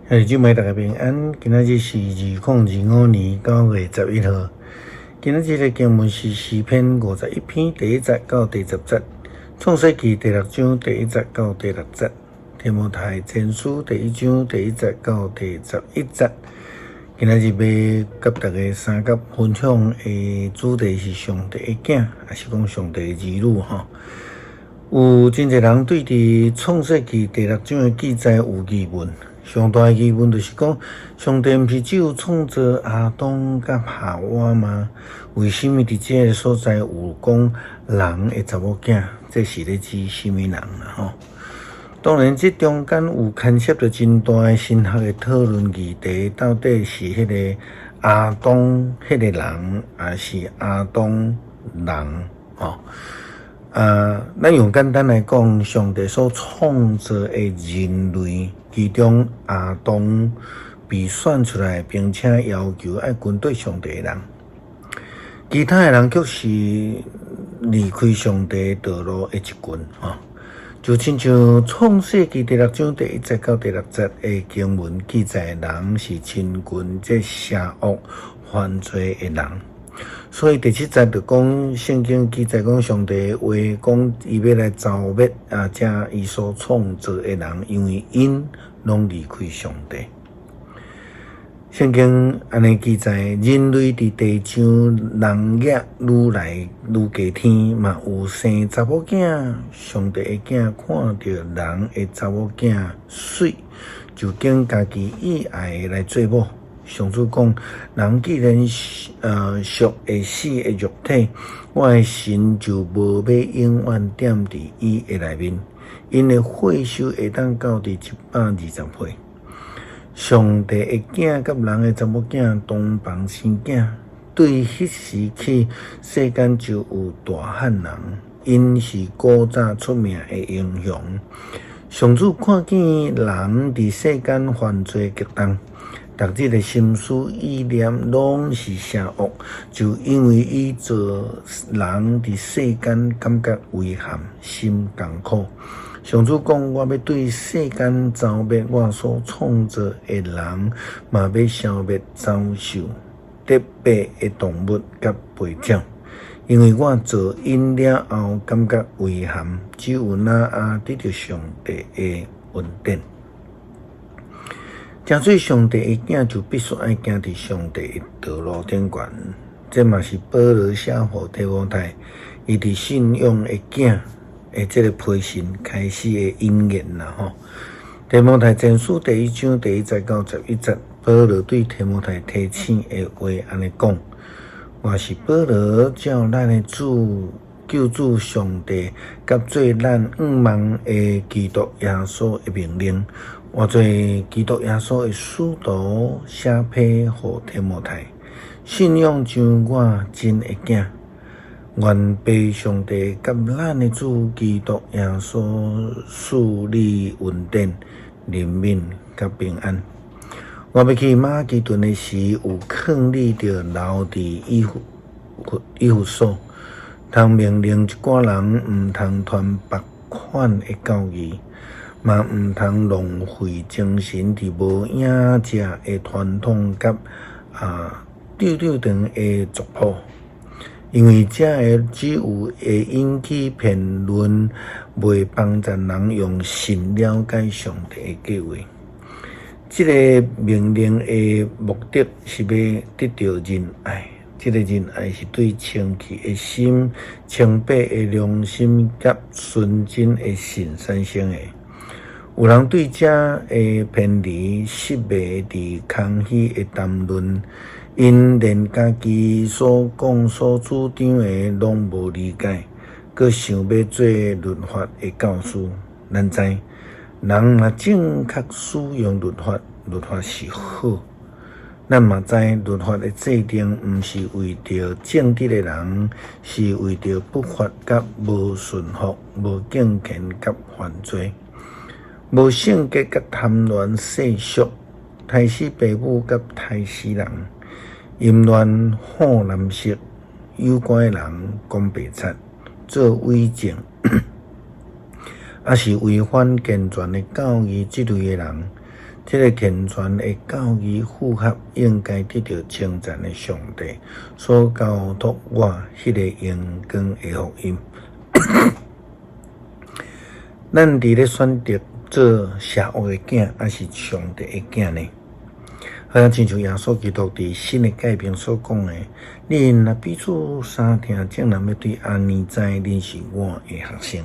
兄弟姊妹，大家平安。今仔日是2025年9月11號。今仔日的經文是詩篇51篇第1節到第10節，創世記第六章第一節到第六節，提摩太前書第一章第一節到第11節。今仔日欲佮大家相佮分享的主題是上帝的囝，抑是講上帝的兒女吼。有真濟人對佇創世記第六章的記載有疑問。上大的疑問就是講，上帝毋是只有創造亞當佮夏娃嗎？為啥物佇這个所在有講人的查某囝？這是咧指啥物人啦？吼！當然，這中間有牽涉著真大的神學的討論議題，到底是彼个亞當彼个人，抑是亞當人？吼！啊，咱用簡單來講，上帝所創造的人類，其中亞當被選出來，並且要求愛跟綴上帝的人，其他的人卻是離開上帝道路的一群，吼。就親像創世記第六章第一節到第六節的經文記載，人是親近這邪惡犯罪的人。所以第七節就講聖經記載講上帝的話講，伊欲來剿滅啊，這伊所創造的人，因為𪜶攏離開上帝。聖經按呢記載，人類佇地上人額愈來愈過天，嘛有生查某囝。上帝的囝看著人的查某囝媠，就揀家己意愛的來做某。上主講：人既然屬會死的肉體，我的神就無欲永遠踮佇伊的內面。𪜶的歲壽會當到佇120歲。上帝的囝佮人的查某囝同房生囝，對彼時起，世間就有大漢人，𪜶是古早出名的英雄。上主看見人佇世間犯罪極重。逐日的心思意念攏是邪惡，就因為伊造人佇世間感覺遺憾，心艱苦。上主講：我欲對世間剿滅我所創造的人，嘛欲消滅走獸、特別的動物佮飛鳥，因為我造𪜶了後感覺遺憾，只有挪亞得著上帝的恩典。成做上帝的囝，就必須愛行佇上帝的道路頂懸。這嘛是保羅寫予提摩太，伊佇信仰的囝的這个批信開始的引言啦吼。提摩太前書第一章第一節到11節，保羅對提摩太提醒的話按呢講：我是保羅，照咱的主救主上帝，佮做咱向望的基督耶穌的命令。我做基督耶穌的使徒，寫批予提摩太，信仰像我真的囝。願父上帝佮咱的主基督耶穌賜你恩典、憐憫佮平安。我欲去馬其頓的時，有勸你著留佇以弗所，通命令一寡人毋通傳別款的教義。嘛毋通浪費精神佇無影跡的傳統佮鬥鬥長的族譜，因為這个只有會引起辯論，袂幫助人用心了解上帝的計劃。這个命令的目的是欲得著仁愛，這个仁愛是對清氣的心、清白的良心佮純真的信產生的。有人對這个偏離失迷佇空虛的談論，𪜶連家己所講所主張的攏無理解，閣想欲做律法的教師。咱知，人若正確使用律法，律法是好。咱嘛知，律法的制定毋是為著正直的人，是為著不法佮無順服、無敬虔佮犯罪。無聖潔佮貪戀世俗，刣死爸母佮刣死人，淫亂好男色，有關的人講白賊，做偽證，抑是違反健全的教義這類的人，這个健全的教義符合應該得著稱讚的上帝所交託我彼个榮光的福音。咱佇咧選擇做邪惡的囝，抑是上帝的囝呢？好像親像耶穌基督佇新的誡命所講的：恁若彼此相疼，眾人欲對按呢知恁是我的學生。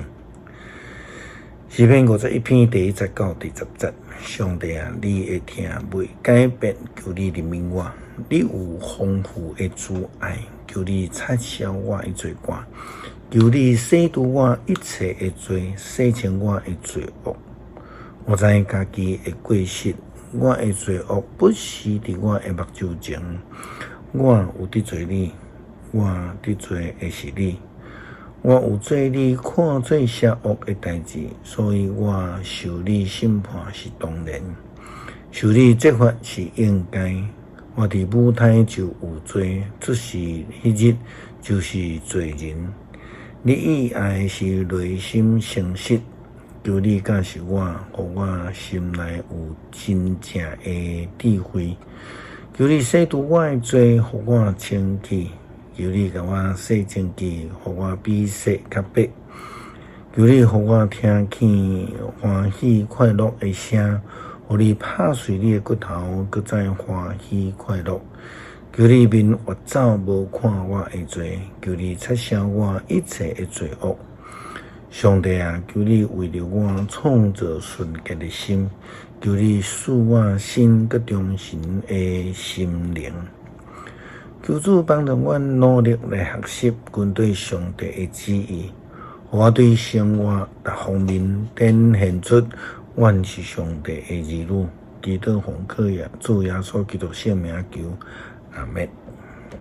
詩篇51篇第1節到第10節，上帝啊，你的疼袂改變，求你憐憫我。你有豐富的慈愛，求你擦消我的罪過，求你洗除我一切的罪，洗清我的罪惡。我知家己的過失，我的罪惡不時佇我的目睭前。我有得罪你，我得罪的是你。我有做你看做邪惡的代誌，所以我受你審判是當然，受你責罰是應該。我佇母胎就有罪，出世彼日就是罪人。你意愛是內心誠實，求你教示我，予我心內有真正的智慧。求你洗除我的罪，予我清潔。求你共我洗清潔，予我比雪較白。求你予我聽見歡喜快樂的聲，予你拍碎你的骨頭，閣再歡喜快樂。求你面越走無看我的罪，求你擦消我一切的罪惡。上帝啊，求你為著我創造純潔的心，求你賜我新閣忠誠的心靈。求主幫助阮努力來學習跟隨上帝的旨意，予我對生活逐方面展現出阮是上帝的兒女。祈禱奉靠主耶穌基督聖名求，阿們。